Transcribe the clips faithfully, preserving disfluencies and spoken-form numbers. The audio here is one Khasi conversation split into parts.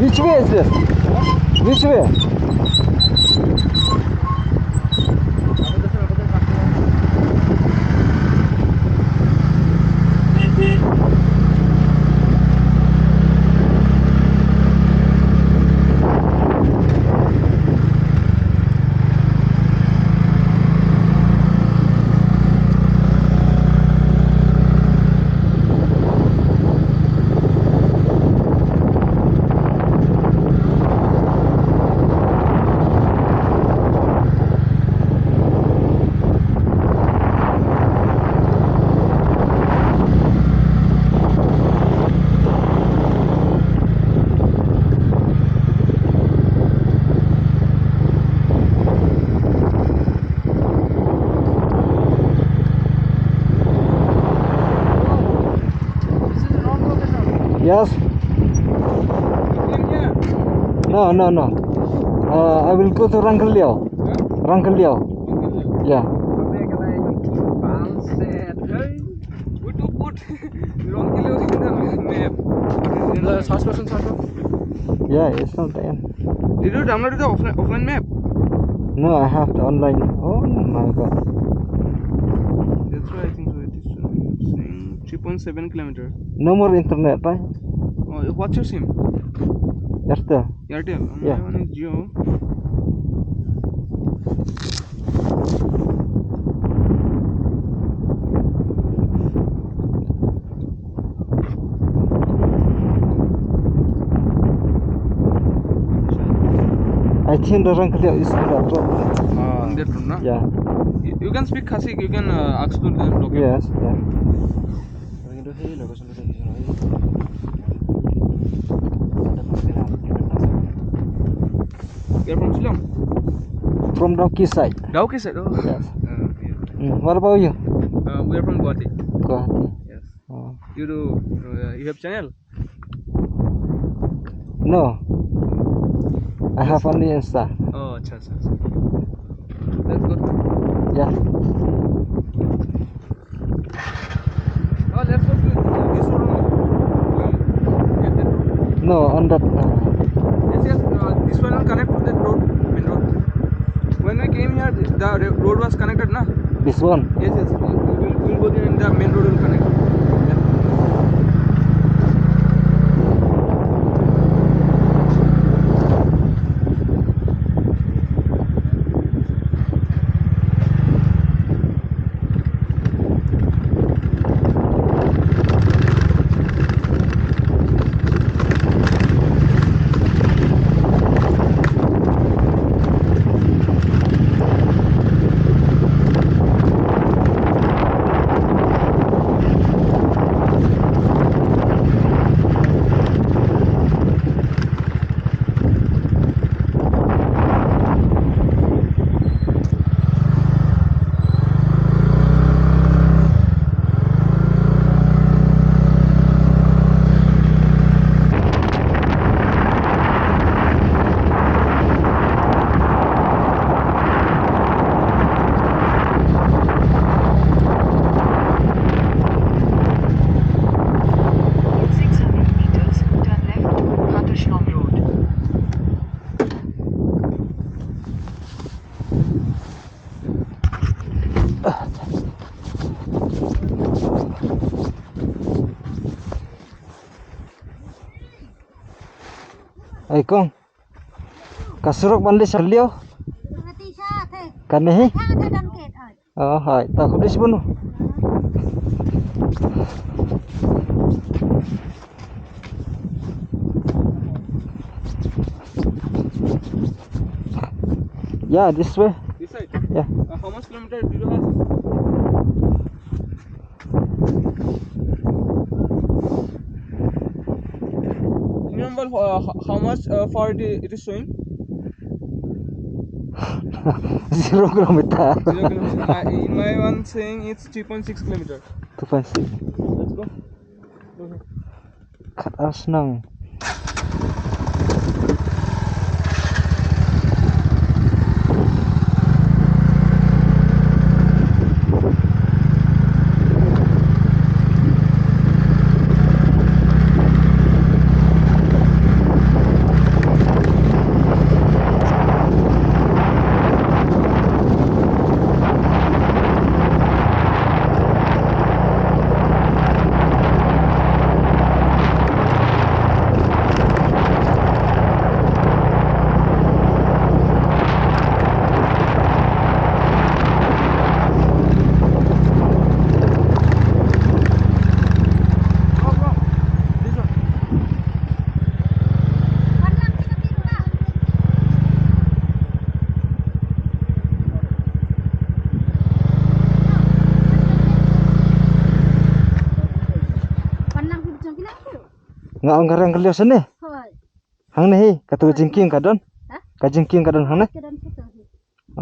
Which way is this? Which way? This is wrong location. Yes. You came here? No, no, no. Uh, I will go to Rangkaliao. Huh? Rangkaliao. Rangkaliao? Yeah. We took good. Wrong kilo in the map. Search করছেন, search করো। Yeah, it's not the end. Did you download the offline, offline map? No, I have the online. Oh my God. That's why I think so. It is, uh, saying three point seven kilometer. No more internet, right? Oh, what's your sim? Airtel. Airtel. Yeah. My one is Jio. I think the Rangkaliao is on that road. Ah. In that road, na? Yeah. You, you can speak Khasi, you can, uh, ask to them, okay? Yes, yeah. You're from Shillong? From Dawki side. Dawki side, oh. Yes. Uh, okay. Mm, what about you? Uh, we are from Guwahati. Guwahati. Yes. Oh. You do, uh, you have channel? No. I have only Insta. Oh, acha, acha, acha. That's good. Yeah. Oh, let's go to this road only. Get that road. No, on that, uh, yes, yes, uh, this one will connect to that road, main road. When we came here, the, the road was connected, na? This one? Yes, yes. We'll, we'll go there and the main road will connect. Yeah. In six hundred meters, turn left on Khatashong Road. Ai kong. Ka surok ban leit sha Rangkaliao? Kane hi? Oh, hai. Ta khublei shibun. Yeah, this way. This side? Yeah. Uh, how much kilometer do you have? Remember, uh, h-, how much, uh, far it i-, it is showing? Zero kilometer. Zero kilometer. Uh, in my one saying it's three point six kilometer. Two point six. Let's go. Go ahead. Kat ar shnong. Nga ong ka rang ka liaw shane. Hoi. Hangne hi, kato ka jingkieng ka don. Ha? Ka jingkieng ka don hangne. Ka don kato hi.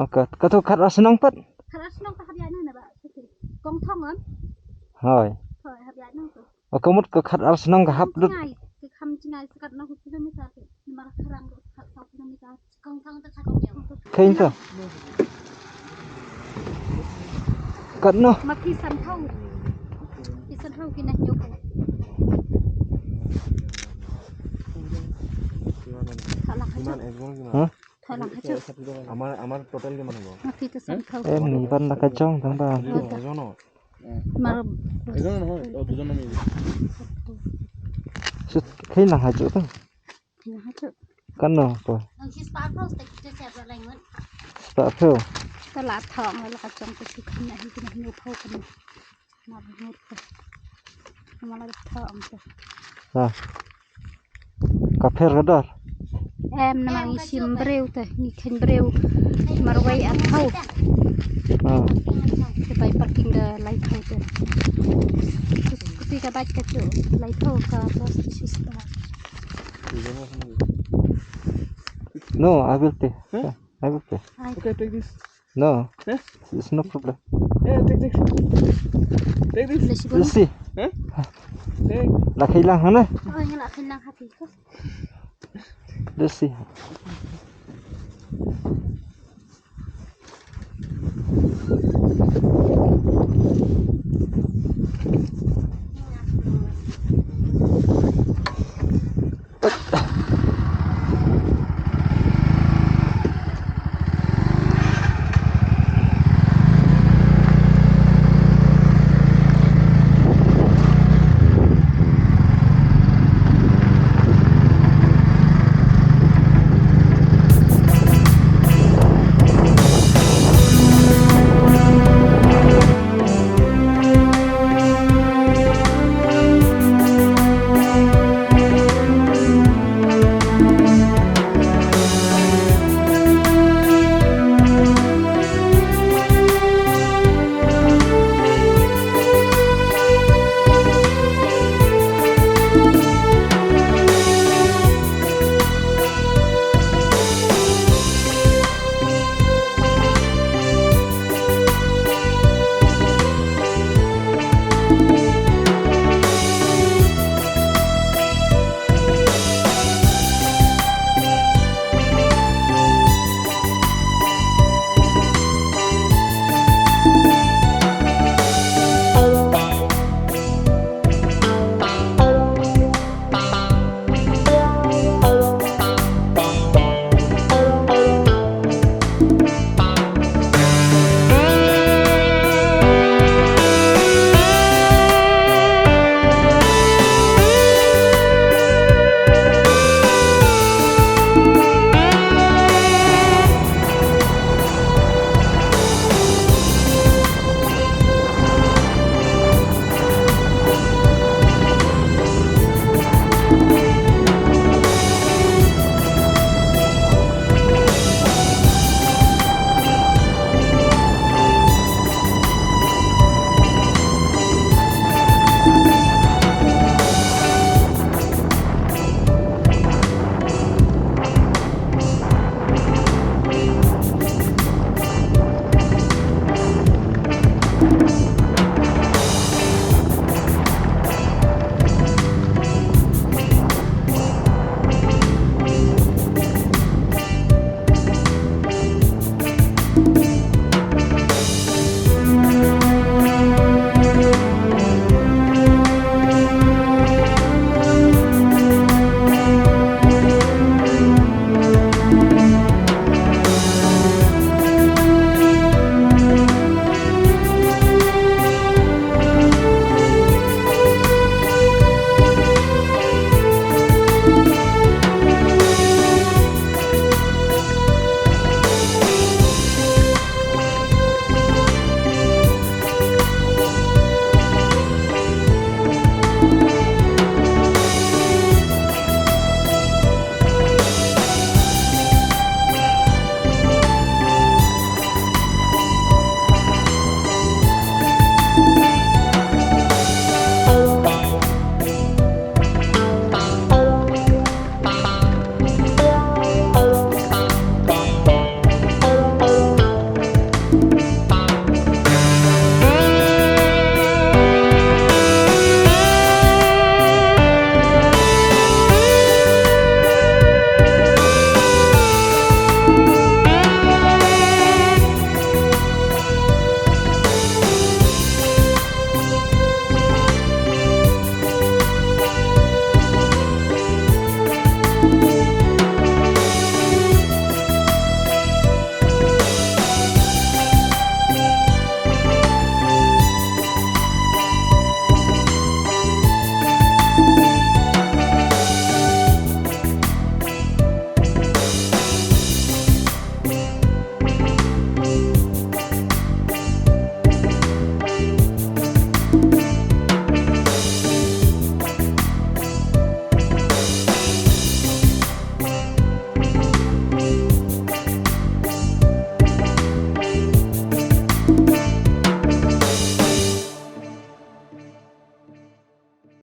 Okay, kato khat ar shnong pat. Khat ar shnong ka hap ïaid noh na ba. Kong Thong on. Hoi. Hoi, hap ïaid noh to. Okay, mut ka khat ar shnong ka hap lut. Jngai, ka kham jngai sa katno kilometer. Namar ka rang ka khat saw kilometer. Kheiñ to. Katno? Ma phi san thaw. Phi san thaw ki na hynñiew ko. Thaw lang ha chu. Hah? Thaw lang ha chu. আমার, আমার টোটাল কিমান হ'ব? Ma phi to san thaw. Em, ni ban la ka jong tang ba. এজন, এজন ন? Mar এজন নহয়, অ, দুজন আমি। Sut, kheiñ lang ha chu to. Kheiñ lang ha chu. Katno po? Ang si spah phew, stek te sep la lai ngut. Spah phew. Te la thong la ka jong te si kham na hi kine hynñiew phew kane. Ma ba ngut te. Ma la thong te. Ha. Ka pher ka dor. Em, namar ngi shim briew te, ngi kheiñ briew. Marwei ar phew. Ha. Te bai parking da lai phew te. Kuti ka bike ka chu lai phew ka bus si spah. No, I will pay. Huh? I will pay. Ai. Okay, take this. No. Huh? It's no problem. Yeah, take this. Take this. Let's go. Let's see. Huh? Take. La kheiñ lang hangne. Oh, nga la kheiñ lang ha phi ko. Let's see.